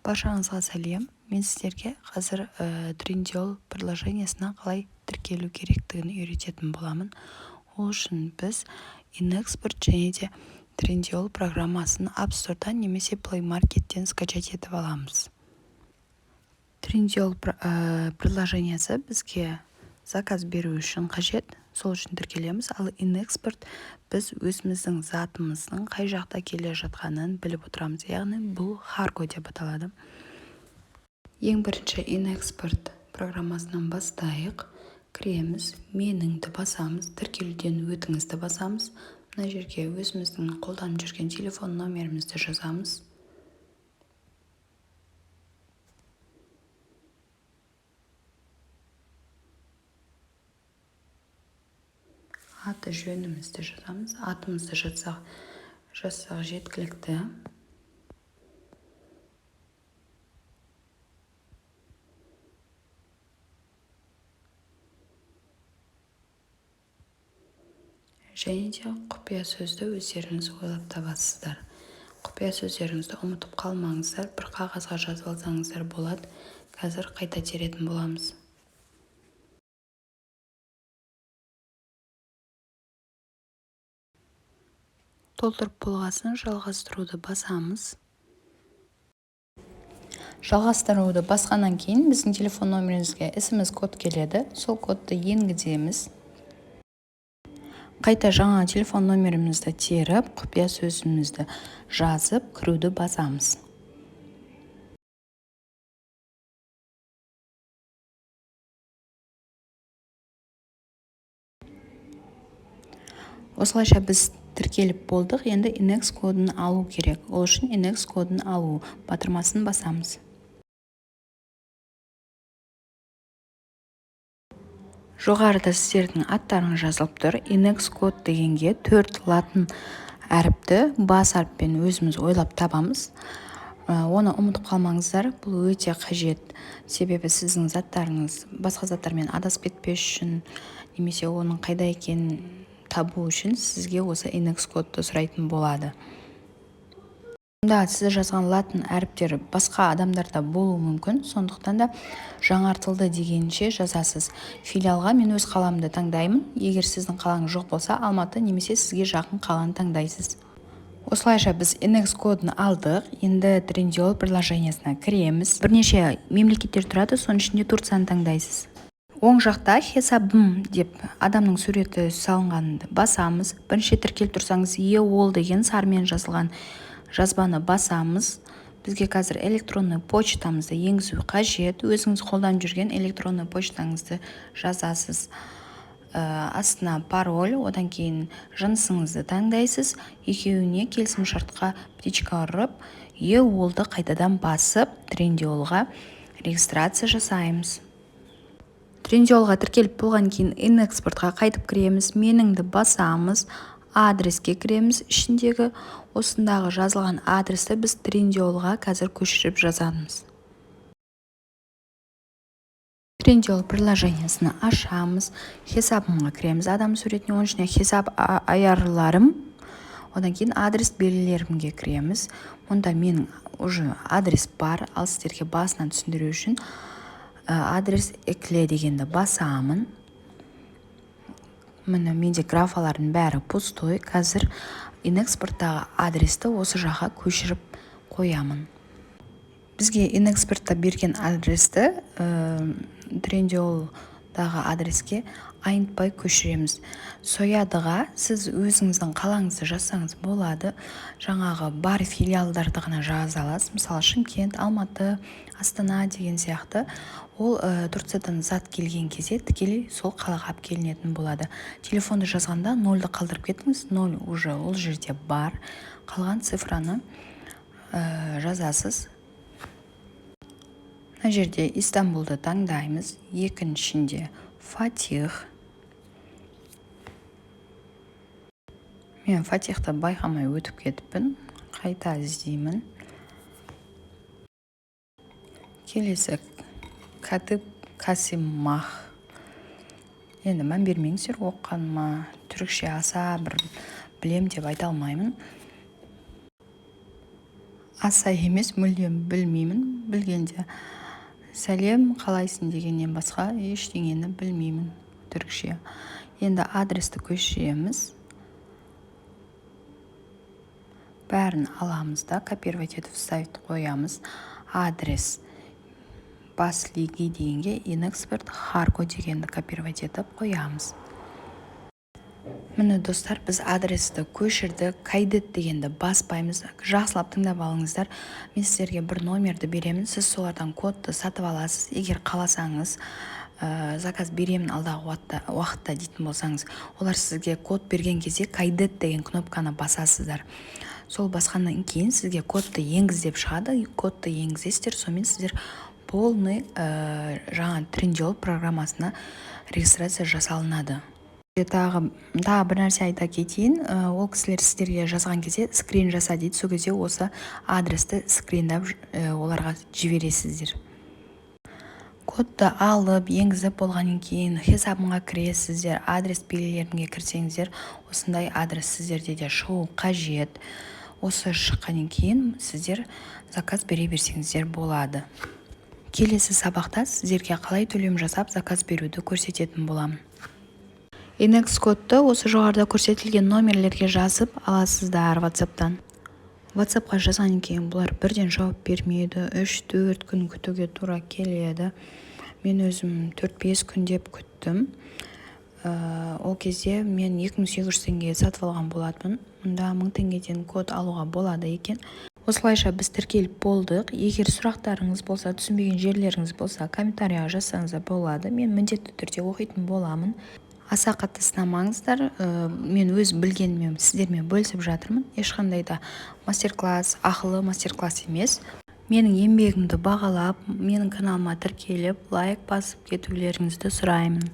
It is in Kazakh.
Баршаңызға сәлем! Мен сіздерге қазір Trendyol приложениесіне қалай тіркелу керектігін үйрететін боламын. Ол үшін біз InExport және де Trendyol программасын App Store'дан немесе Play Market'тен скачать етіп аламыз. Trendyol приложениесі бізге заказ беру үшін қажет, сол үшін тіркелеміз. Ал InExport біз өзіміздің затымыздың қай жақта келе жатқанын біліп отырамыз, яғни бұл карго деп аталады. Ең бірінші InExport программасынан бастайық. Кіреміз, меніңді басамыз, тіркелуден өтіңізді басамыз. Мына жерге өзіміздің қолданып жүрген телефон номерімізді жазамыз. Аты жөнімізді жазамыз. Атымызды жазсақ жеткілікті. Және де құпия сөзді өздеріңіз ойлап табасыздар. Құпия сөздеріңізді ұмытып қалмаңыздар, бір қағазға жазып алсаңыздар болады. Қазір қайта теретін боламыз. Толтырып болғасын, жалғастыруды басамыз. Жалғастыруды басқаннан кейін біздің телефон номерімізге СМС код келеді. Сол кодты енгіземіз. Қайта жаңа телефон номерімізді теріп, құпия сөзімізді жазып, кіруді басамыз. Осылайша біз тіркеліп болдық. Енді INX кодын алу керек. Ол үшін INX кодын алу батырмасын басамыз. Жоғарыда сіздердің аттарыңыз жазылып тұр. INX код дегенге төрт латын әріпті бас әріппен өзіміз ойлап табамыз. Оны ұмытып қалмаңыздар, бұл өте қажет. Себебі сіздің заттарыңыз басқа заттармен адасып кетпес үшін немесе оның қайда екенін табу үшін сізге осы INX кодты сұрайтын болады. Мұнда сіз жазған латын әріптері басқа адамдарда болуы мүмкін, сондықтан да жаңартылды дегенше жазасыз. Филиалға мен өз қаламды таңдаймын. Егер сіздің қалаңыз жоқ болса, Алматы немесе сізге жақын қаланы таңдайсыз. Осылайша біз INX кодын алдық. Енді Trendyol приложениесіне кіреміз. Бірнеше мемлекеттер тұрады, соның ішінде Турцияны таңдайсыз. Оң жақта хесабым деп адамның суреті салынғанды басамыз. Бірінші тіркеліп тұрсаңыз, ЕОЛ деген сарымен жазылған жазбаны басамыз. Бізге қазір электронный почтамызды енгізу қажет. Өзіңіз қолданып жүрген электронный почтаңызды жазасыз. Астына пароль, одан кейін жынысыңызды таңдайсыз. Екеуіне келісім шартқа птичка ұрып, ЕОЛ-ды қайтадан басып, Trendyolға регистрация жасаймыз. Trendyolға тіркеліп болған кейін InExportқа қайтып кіреміз, меніңді басамыз, адреске кіреміз. Ішіндегі осындағы жазылған адресті біз Trendyolға қазір көшіріп жазамыз. Trendyol приложениесін ашамыз, хесабымға кіреміз, адам суретіне, оның ішіне хесап ayarlarım, одан кейін адрес белгілерімге кіреміз. Мұнда менің уже адрес бар, ал сіздерге басынан түсіндіру үшін адрес ekle дегенді басамын. Міне, менде графалардың бәрі пустой. Қазір InExporttағы адресті осы жаққа көшіріп қоямын. Бізге InExportта берген адресті Trendyol'дағы адреске айнытпай көшіреміз. Soyadıға сіз өзіңіздің қалаңызды жазсаңыз болады. Жаңағы бар филиалдарды ғана жаза аласыз. Мысалы, Шымкент, Алматы, Астана деген сияқты. Ол Турциядан зат келген кезде тікелей сол қалаға алып келінетін болады. Телефонды жазғанда нольді қалдырып кетіңіз. Ноль уже ол жерде бар. Қалған цифраны жазасыз. Мына жерде Истанбулды таңдаймыз. Екіншінде Фатих. Мен Фатихты байқамай өтіп кетіппін. Қайта іздеймін. Келесі Катып Касимах. Енді мән бермеңіздер оқығаныма. Түрікше аса бір білем деп айта алмаймын. Аса емес, мүлдем білмеймін. Білгенде «Сәлем, қалайсың?» дегеннен басқа ештеңені білмеймін түрікше. Енді адресті көшіреміз. Бәрін аламыз да, копировать етіп, вставить қоямыз. Адрес бас лиги дегенге Инэксперт Харко дегенді копировать етіп қоямыз. Міне, достар, біз адресті көшірдік. «Кайдет» дегенді баспаймыз. Жақсылап тыңдап алыңыздар. Мен сіздерге бір номерді беремін, сіз солардан кодты сатып аласыз. Егер қаласаңыз, заказ беремін алдағы уақытта дейтін болсаңыз, олар сізге код берген кезде «Кайдет» деген кнопканы басасыздар. Сол басқаннан кейін сізге «Кодты енгіз» деп шығады. Кодты енгізесіздер. Сонымен сіздер полный жаңа Трендиол программасына регистрация жасалынады. Тағы бір нәрсе айта кетейін. Ол кісілер сіздерге жазған кезде «Скрин жаса» дейді. Сол кезде осы адресті скриндап, оларға жібересіздер. Кодты алып, енгізіп болғаннан кейін хесабымға кіресіздер. Адрес белгілеріне кірсеңіздер, осындай адрес сіздерде де шығу қажет. Осы шыққаннан кейін сіздер заказ бере берсеңіздер болады. Келесі сабақта сіздерге қалай төлем жасап, заказ беруді көрсететін боламын. Инекс кодты осы жоғарыда көрсетілген номерлерге жазып аласыздар WhatsAppтан. WhatsAppқа жазғаннан кейін бұлар бірден жауап бермейді, 3-4 күн күтуге тура келеді. Мен өзім 4-5 күн деп күттім. Ол кезде мен 2800 теңгеге сатып алған болатынмын. Мұнда 1000 теңгеден код алуға болады екен. Осылайша біз тіркеліп болдық. Егер сұрақтарыңыз болса, түсінбеген жерлеріңіз болса, комментарийға жазсаңыздар болады, мен міндетті түрде оқитын боламын. Аса қатты сынамаңыздар. Мен өз білгеніммен сіздермен бөлісіп жатырмын. Ешқандай да мастер класс, ақылы мастер класс емес. Менің еңбегімді бағалап, менің каналыма тіркеліп, лайк басып кетулеріңізді сұраймын.